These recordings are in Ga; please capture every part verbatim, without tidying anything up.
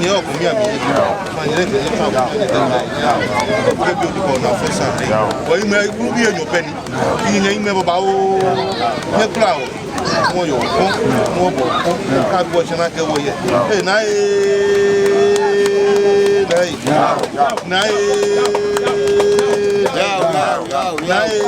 Nyɛ oko mi ami. Manyɛ lɛ kɛ nyɛ kpa, nyɛ kɛ nyɛ. Kɛ bi odi ko na fo sa. Ko imɛ, ibu bi enyo pɛ ni. Kɛ nyɛ imɛ babaoo. Nyɛ kpla oo. Mɔ yɔɔ ko, mɔ bɔ ko. Ka bo shana kɛ wɔyɛ. Ee, naa ee. Naa ee. Naa ee. Naa ee.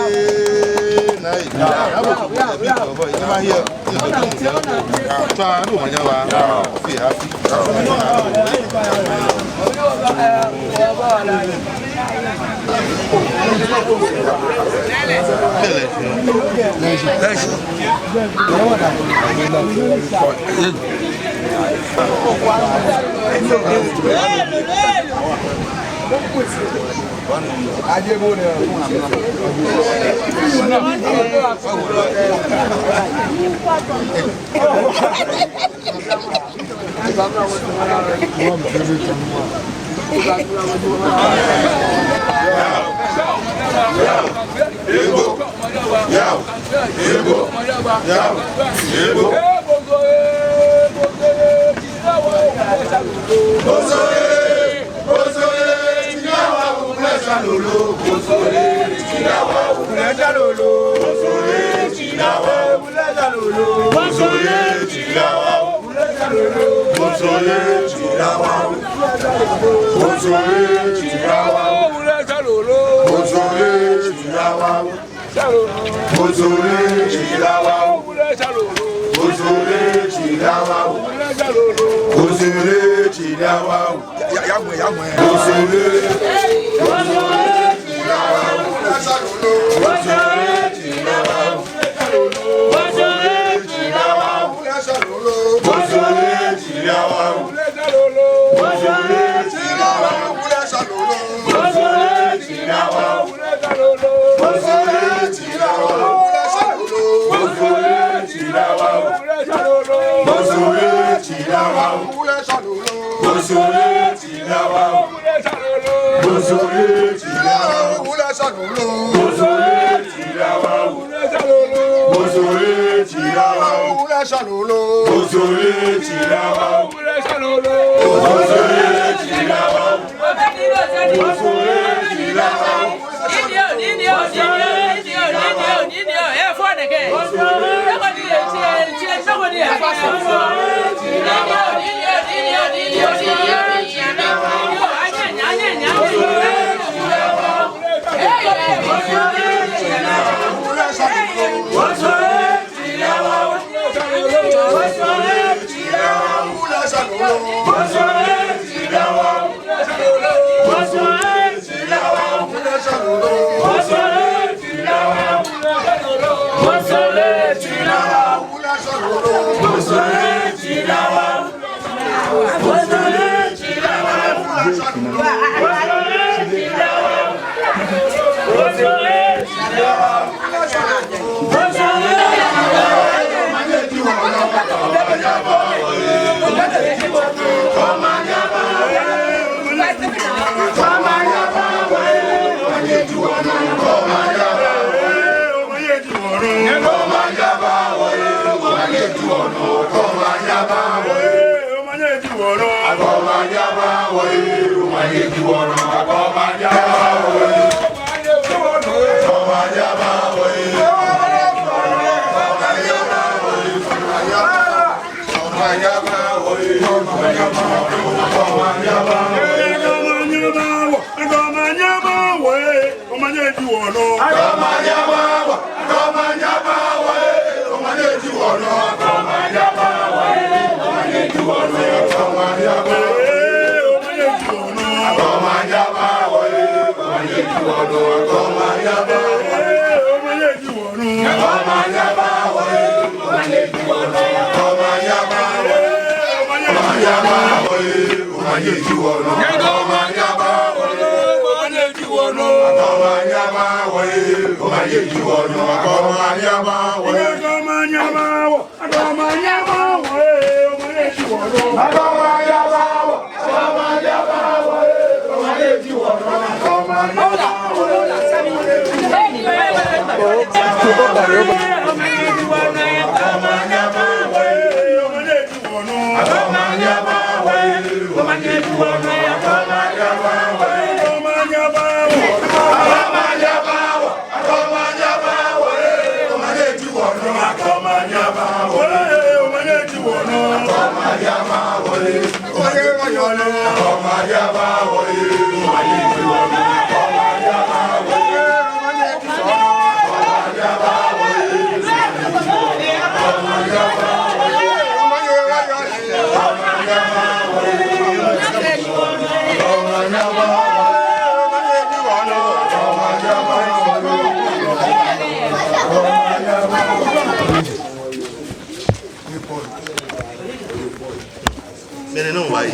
Mɛni nɔ wɔbaaye?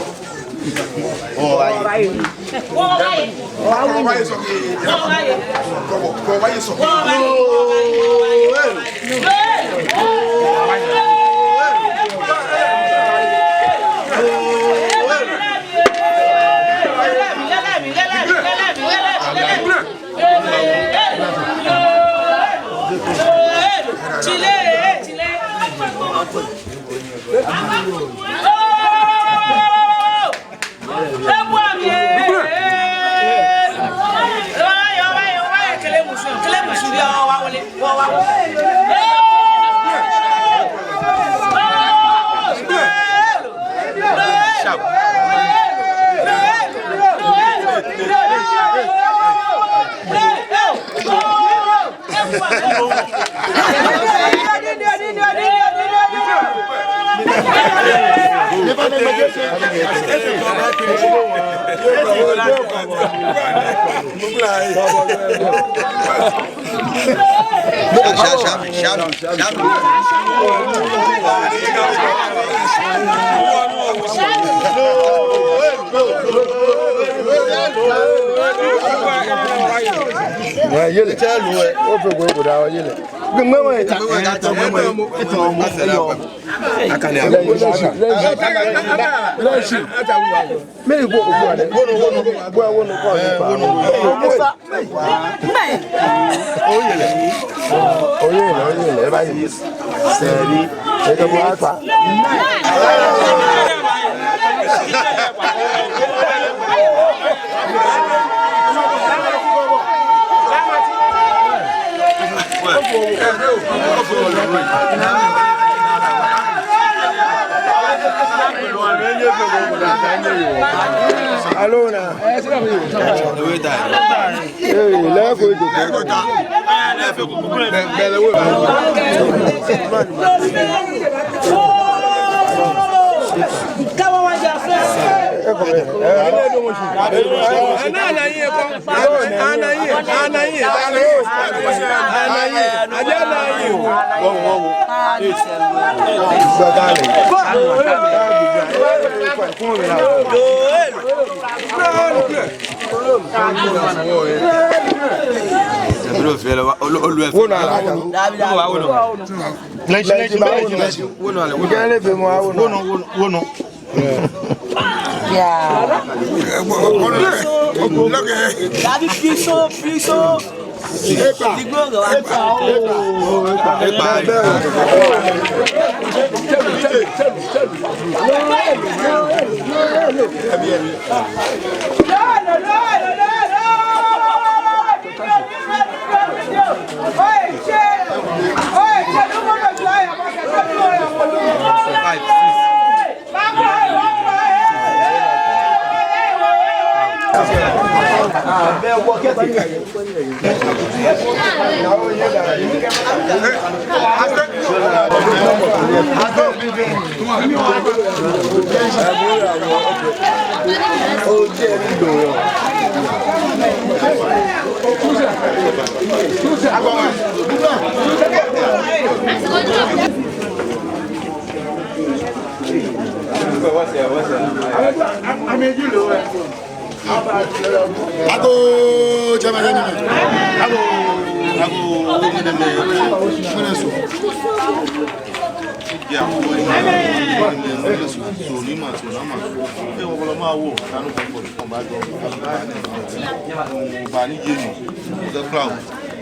Wɔbaaye. Wɔbaaye sɔkɛ. Wɔbaaye sɔkɛ. Yele. Ofeko eko da yele. Gbɛ mɔ eta. Mɛni ko ko ne? Wono, wono. Oyele. Oyele, oyele, eba yi. Sɛbi. Eke bo akpa. Alona. Ee, lɛ ko ejo. Wono, wono, wono. Wono, wono. Dabi piso, piso. Agoo, jama, jama. Agoo, agoo, jama. Ya, so ni ma, so na ma. E, wɔ kɔlɔ ma wo, na nu ko ko ba jɔ. Ba ni je nu. The crowd.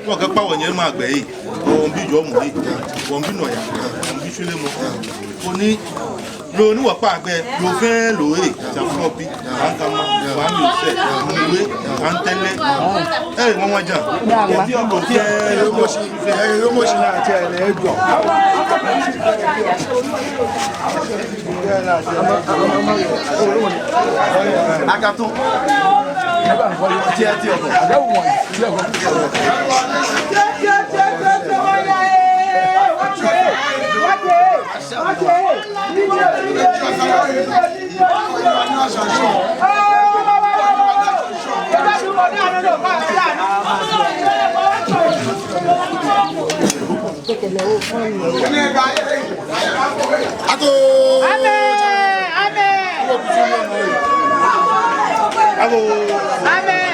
Wɔkɛ kpa wɔnyɛmimɛi agbɛi. Wɔmiibi jɔɔmɔ yi. Wɔmiibi nɔyaa. Wɔmiibi shweremɔ. Koni, loo ni wɔkpa gbɛ, loo fɛɛ loo ee, ja fɔlɔ bi, aŋkama, wa mi fɛ, muwe, antɛlɛ. Ee, mama ja. Loo fɛɛ loo. Akato. Tiɛ, tiɛ, ko. Amen. Amen. Amen.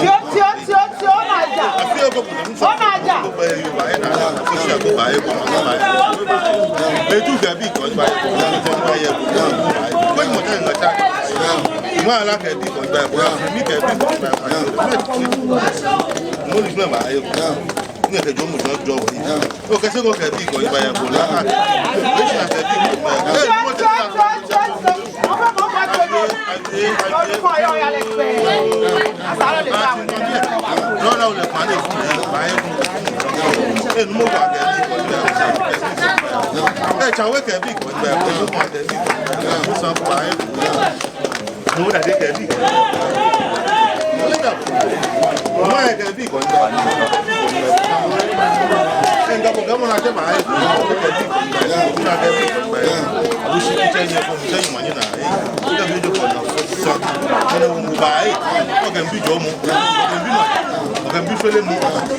Tio, tio, tio, tio, ona ja. Ona ja.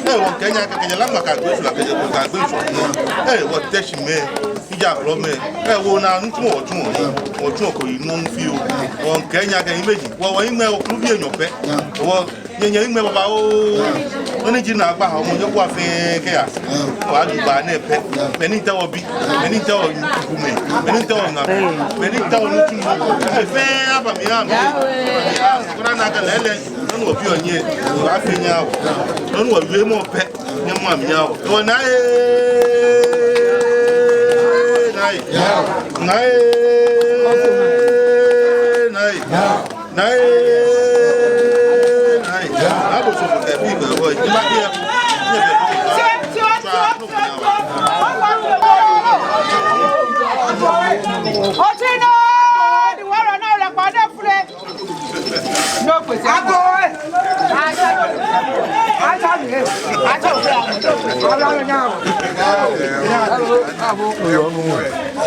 Ee, wɔkɛɛ nyɛ akɛ kɛjɛ Lamaka gbɛ fula kɛjɛ ko ka gbɛ fula. Ee, wɔtee shi mɛi, ija blɔ mɛi. Ee, wɔna nitsumɔ, wɔtsuɔ, wɔtsuɔ ko yi nɔ fioo. Wɔkɛɛ nyɛ akɛ imagine. Wɔ, wɔhiŋmɛi, wɔkulu bi enyɔ pɛ. Wɔ, nyɛ, nyɛ hiŋmɛi babaoo. Nɔ ni ji naagba ha, mɔ nyɛ kua fɛɛ kɛya. Wɔ adu ba nɛɛ pɛ. Mɛi ni tɛ wɔ bi, mɛi ni tɛ wɔ kumɛ, mɛi ni tɛ wɔ ŋa, mɛi ni tɛ wɔ nitsumɔ. Mɛi fɛɛ aba mi ha mi. Kura na ka lɛlɛ. Nɔ ni wɔbiɔ nyɛ, wɔbaafee nyɛ awo. Nɔ ni wɔyɔɔ mɔ pɛ, nyɛ mɔ ami awo. Wɔ Naa ee, Naa ee. Naa ee, Naa ee. Naa ee, Naa ee. Naa bo so kɛ bi gbɛ wɔ, ji ma bi ya. Oti nɔ, di wɔrɔ nɔ lɛ kpa de fure. Agoo ee. Aja mi ee. Aja mi ee.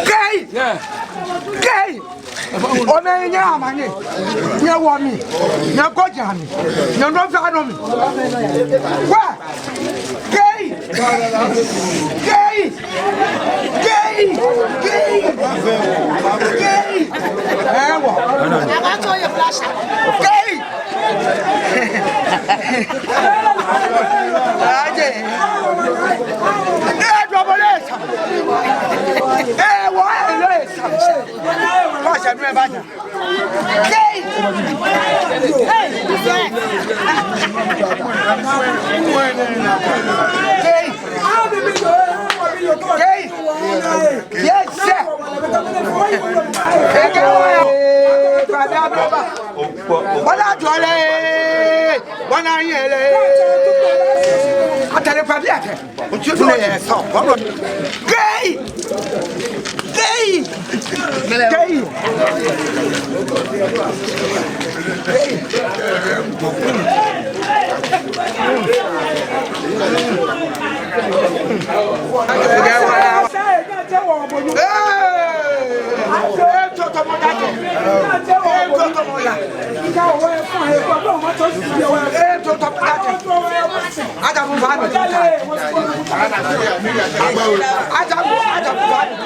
Kɛi. Kɛi. Omɛi nyɛ amanye. Nyɛ wɔ mi. Nyɛ ko ja mi. Nyɛ nɔ fɛɛ nɔ mi. Wa. Kɛi! Kɛi! Kɛi! Kɛi! Kɛi! Ewa! Kɛi! Aje! Ee, dɔbɔ lɛ sa! Ewa, ele sa! Kɔ sɛ nu eba ja. Kɛi! Kɛi! Kɛi! Yes, sir. Kɛi! Kɛi! Wɔna jɔlɛ, wɔna yɛlɛ. Atale pabi atɛ. Kɛi! Kɛi! Kɛi! Ajabu, ajabu, ajabu.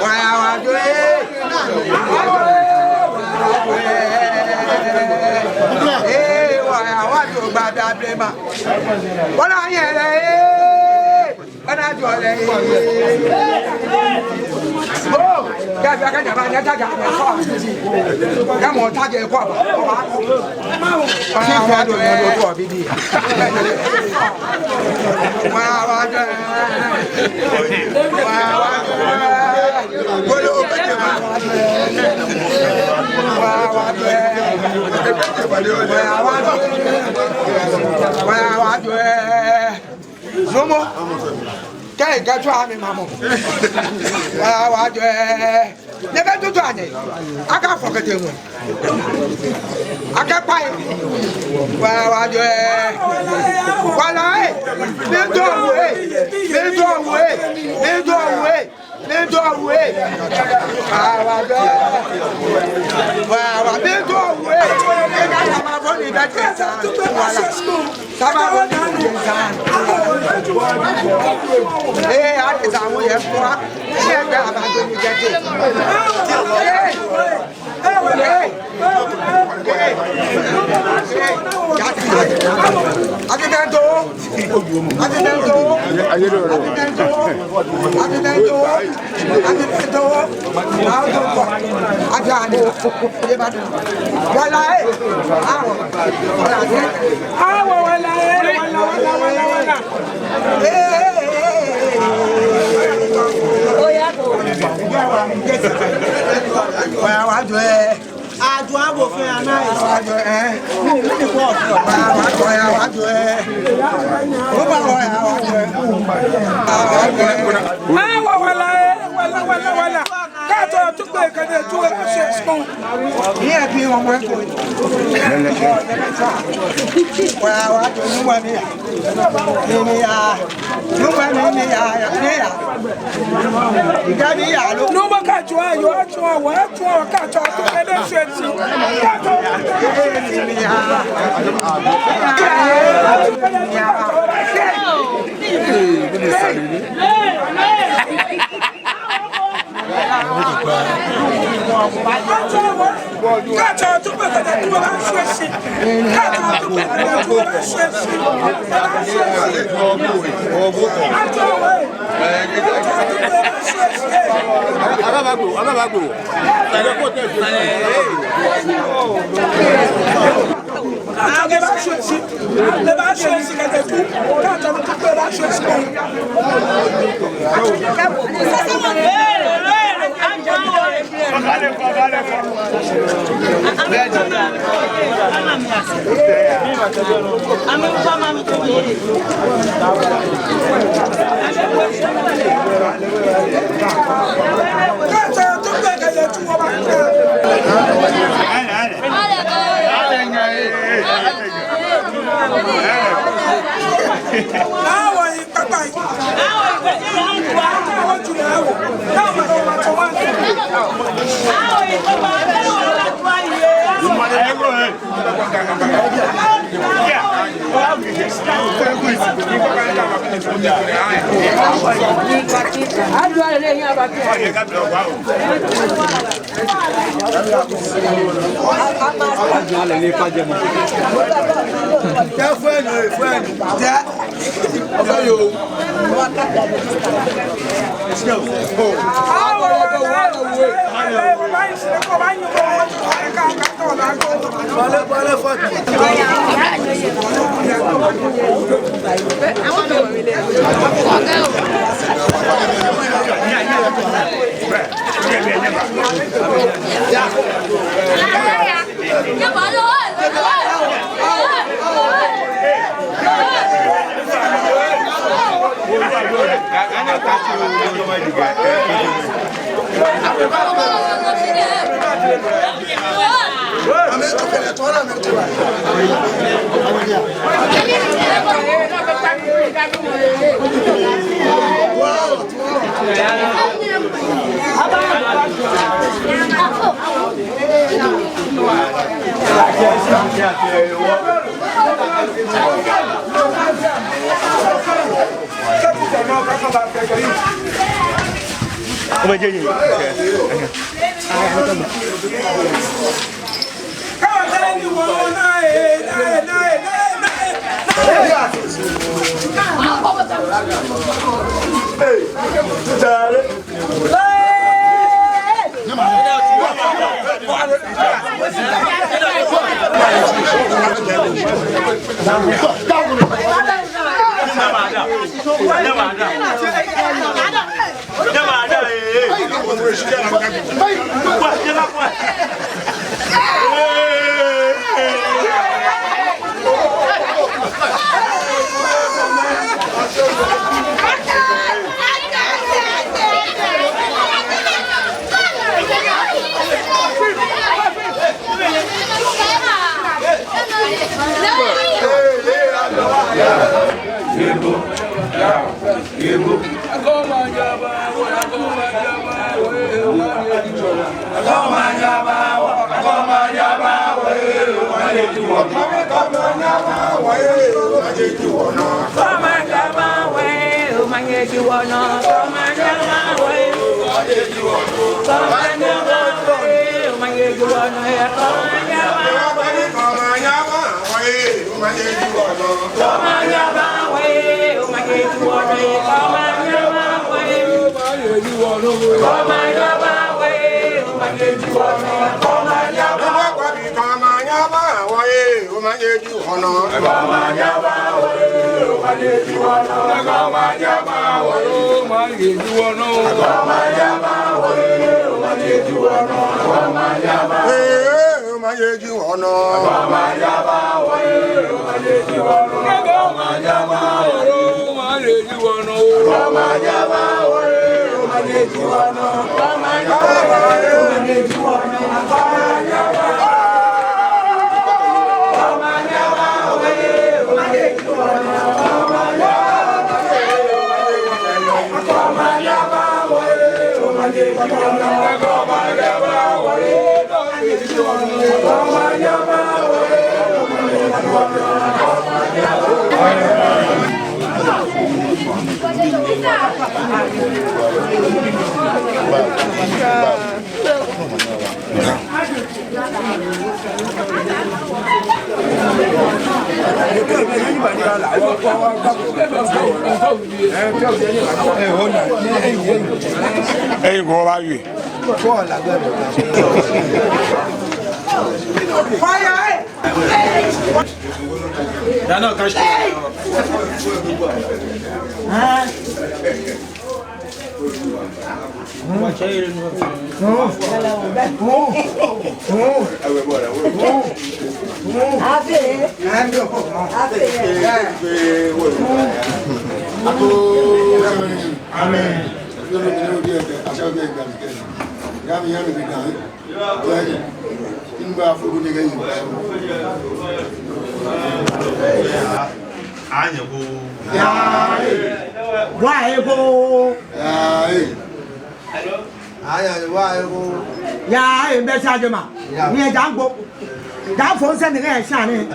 Waya, waya, waya. Ee, waya, waya, gbada blema. Wɔna yɛlɛ, ee. Wɔna jɔlɛ, ee. Oo, kɛ bi aka jaba, nyɛ ta ja, nyɛ sɔ. Kɛ mɔ ta ja, kɔ ba, kɔ ba. Waya, waya, waya. Waya, waya, waya. Waya, waya, waya. Wɔyɛ wɔjwɛŋ. Wɔyɛ wɔjwɛŋ. Zomɔ. Kɛ ekɛɛ tswa mi mamɔ. Wɔyɛ wɔjwɛŋ. Nyɛkɛtoto anɛ. Akafɔ kɛtee ŋwɛi. Akɛkpa he. Wɔyɛ wɔjwɛŋ. Wala ee. Miitao awo ee. Miitao awo ee. Miitao awo ee. Miitao awo ee. Awa jwɛŋ. Wa, wa, miitao awo ee. Ekã sama bɔ ni bɛ tee sa. Wala. Sama bɔ ni bɛ tee sa. Ee, ade sa wo yɛ fua. Ee, bɛ aba do ni bɛ tee. Ee. Ee. Ee. Ee. Ee. Atitɛŋtɔ. Atitɛŋtɔ. Atitɛŋtɔ. Atitɛŋtɔ. Atitɛŋtɔ. Wala ee. Awo. Wala ee. Awo, wala ee. Wala, wala, wala, wala. Ee, ee, ee, ee. Oya. Wɔyɛ wɔjwɛŋ. Ajo abo fɛɛ ana ye. Ajo, ee. Ajo, ee, ajo, ee. Oba, wɔyɛ wɔjwɛŋ. Awo, wala ee, wala, wala, wala. Kaatsɔ tukpɛi kɛjɛ tu, wɔyɛ wɔjwɛŋ. Ni ebi wɔmɔ eko. Wɔyɛ wɔjwɛŋ, wɔyɛ wɔjwɛŋ. Ni, ni ya. Ni wɔyɛ ni, ni ya, ya, ni ya. Ni wɔyɛ kaatsɔ, yoo, atsɔ, wɔ, atsɔ, kaatsɔ, tukpɛi lɛ shwɛ shi. Kaatsɔ. Kaatsɔ, tukpɛi kɛjɛ tu, wɔyɛ shwɛ shi. Kaatsɔ, tukpɛi kɛjɛ tu, wɔyɛ shwɛ shi. Kaatsɔ, wɔ. Eyi ko ba wie. Fire! Dano kashi. Amen. Anyɛ ko. Wa ego. Anyɛ wa ego. Ya, e bɛ sa jema. Ni e jangbo. Jafo sɛ ni e sa ni.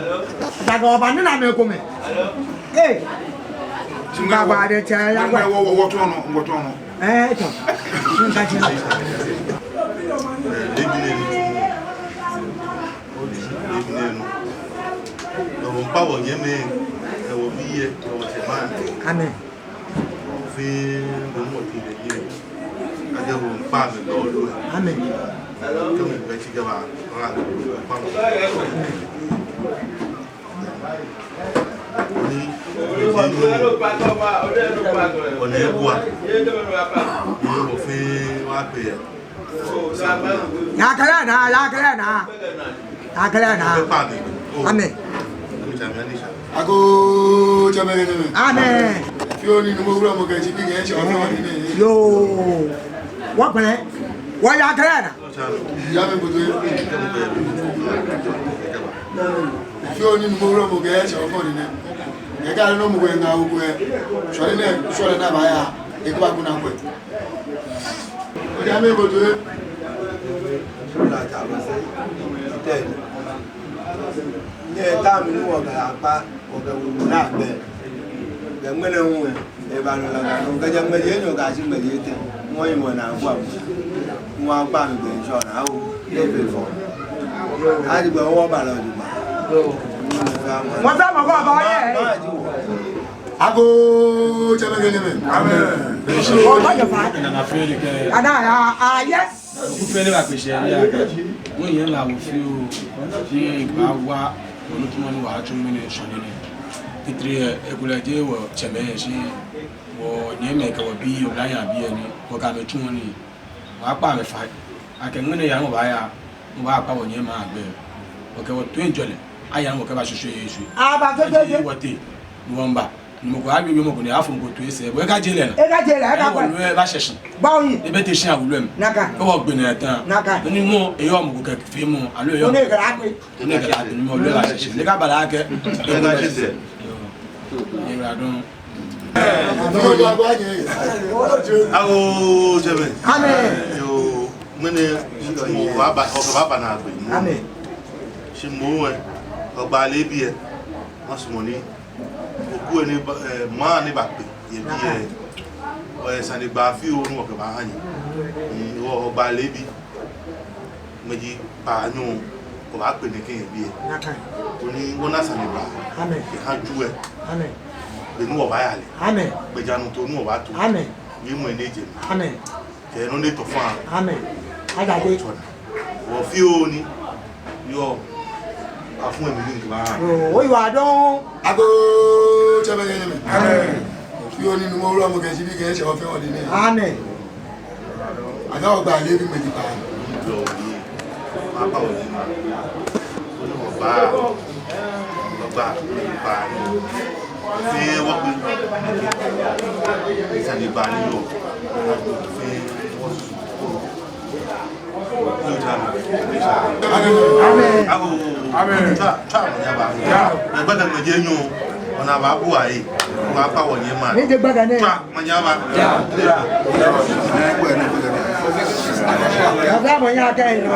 Daga oba ni na me ko me. Eh. Baba de cha ya wa. Wo wo wo tɔnɔ, wo tɔnɔ. Eh, to. Nka chi. Ebi nɛɛ nɔ. Ebi nɛɛ nɔ. Wɔmiikpa wɔnyɛmimɛi, kɛ wɔbii, kɛ wɔtsɛmɛi. Amen. Fɛɛ, wɔmiikpa amɛ lolo. Amen. Kɛ mɔ bɛ tsi kɛba, wɔmiikpa amɛ. Ni, ni, ni, wɔnɛ bua. Ni wɔ fɛɛ wɔkpe yɛ. Yakɛlɛ naa, yakɛlɛ naa. Yakɛlɛ naa. Amen. Agoo, tsɛmɛi kɛ nyɛmɛi. Amen. Fioo ni Nuumo Wulɔmɔ kɛ etsɛ bi kɛ etsɛ ɔmɔ ni nɛ. Yoo. Wɔkpɛlɛ. Wɔyakɛlɛ naa. Yami boto yɛ. Fioo ni Nuumo Wulɔmɔ kɛ etsɛ ɔmɔ ni nɛ. Ekɛɛ nɔ mɔ ko yɛ ŋa ko yɛ. Sɔɔle nɛ, sɔɔle naa baaya. Ekɛba kuna ko yɛ. Yami boto yɛ. Nyɛta mi ni wɔkɛ akpa, wɔkɛ wulu naa gbɛ. Kɛ ŋmɛnɛ hu, ebalɔ lɛ ka nɔ, kɛjɛ ŋmɛji enyɔ kɛyashi ŋmɛji etɛ. Wɔyi wɔnaa bua. Wɔkpa mi gbɛ ŋshɔnaa oo. Ebe fɔ. Aji gbɛ wɔbalɔ ji gba. Wɔfɛɛ mɔ ko ba yɛ. Agoo, tsɛmɛi kɛ nyɛmɛi. Amen. Wɔba jɛ fa. Ana ya, ah, yes. Ku fɛɛ ni ba kpe shi ni akɛ. Wɔnyɛ la wɔ fioo. Ni ba wa, wɔnu tuma ni wɔtsu mɛni shɔni ni. Titri, eh, ekolɛ je wɔtsɛmɛi shi. Wɔnyɛmimɛi kɛ wɔbii, oblahii abii ni. Wɔkɛ amɛ tsu ni. Wɔkpa amɛ fai. Akɛ ŋmɛnɛ ya ni wɔbaaya. Wɔbaakpa wɔnyɛmimɛi agbɛ. Wɔkɛ wɔtoiŋjɔlɛ. Aya ni wɔkɛba shweshweeshwe. Aba shweshweeshwe. Wɔte. Ni wɔmiiba. Ni mɔ ko abi mɔ ko ni afɔ mɔ ko toi sɛɛ. Bo ekaje lɛ naa. Ekaje lɛ, eka. Wulu eba shɛ shi. Ba oyi. Ebe te shi awulu mi. Nakai. Ewɔ gbɛ naa ta. Nakai. Ni mɔ, eyɔɔ mɔ ko kɛ feemɔ. Aloo eyɔɔ. One kɛ la kpe. One kɛ la kpe, ni mɔ, wulu eba shɛ shi. Ni kaba la kɛ. Ekaje sɛɛ. Yoo. Yɛ la dɔŋŋ. Agoo, tsɛmɛi. Amɛɛ. Yoo, mɛni, wɔbaaba, wɔbaaba naagbee. Amɛɛ. Shi moŋ lɛ, wɔgbaa lɛ biɛ, masumɔ ni oku lɛ ni ba, eh, maŋ ni bakpe yɛ biɛ, eh, sanegbaa fioo ni wɔkɛbaaha nyɛ. Mm, wɔ, wɔgbaa lɛ biɛ. Ŋmɛji kpaanyɔ, wɔbaakpe nɛkɛ yɛ biɛ. Nakai. Koni wɔna sanegbaa. Amɛɛ. Kɛha Ju lɛ. Amɛɛ. Be ni wɔbaaya lɛ. Amɛɛ. Gbɛjianɔtoo ni wɔbaato. Amɛɛ. Wiemɔi ni eje mli. Amɛɛ. Kɛ nɔ ni etɔ faa. Amɛɛ. Ajate. Wɔ fioo ni. Yoo. Afun emi ni ŋkɛba. Yoo, oyiwaladɔŋŋ. Agoo, tsɛmɛi kɛ nyɛmɛi. Amɛɛ. Fioo ni Nuumo Wulɔmɔ kɛ eshiabii kɛ eshɛ wɔ fɛɛ wɔdɛŋ nɛɛ. Amɛɛ. Agoo, wɔgbaa lɛ biɛ ŋmɛji kpaanyɔ. Yoo, ni. Maba wɔnyɛmi. Wɔgbaa. Wɔgbaa. Kpaanyɔ. Fɛɛ wɔkpe. Sanegbaa ni yɔɔ. Fɛɛ wɔsusu. Amɛɛ. Amɛɛ. Tswa, tswa, manyɛ maba. Yaa. Gbɛkɛ mɛi enyɔ, wɔnaa baabua yɛ. Wɔbaakpa wɔnyɛmi. Ni ji gbɛkɛ nɛɛ. Tswa, manyɛ maba. Yaa. Yaa, manyɛ akɛ yi nɔ.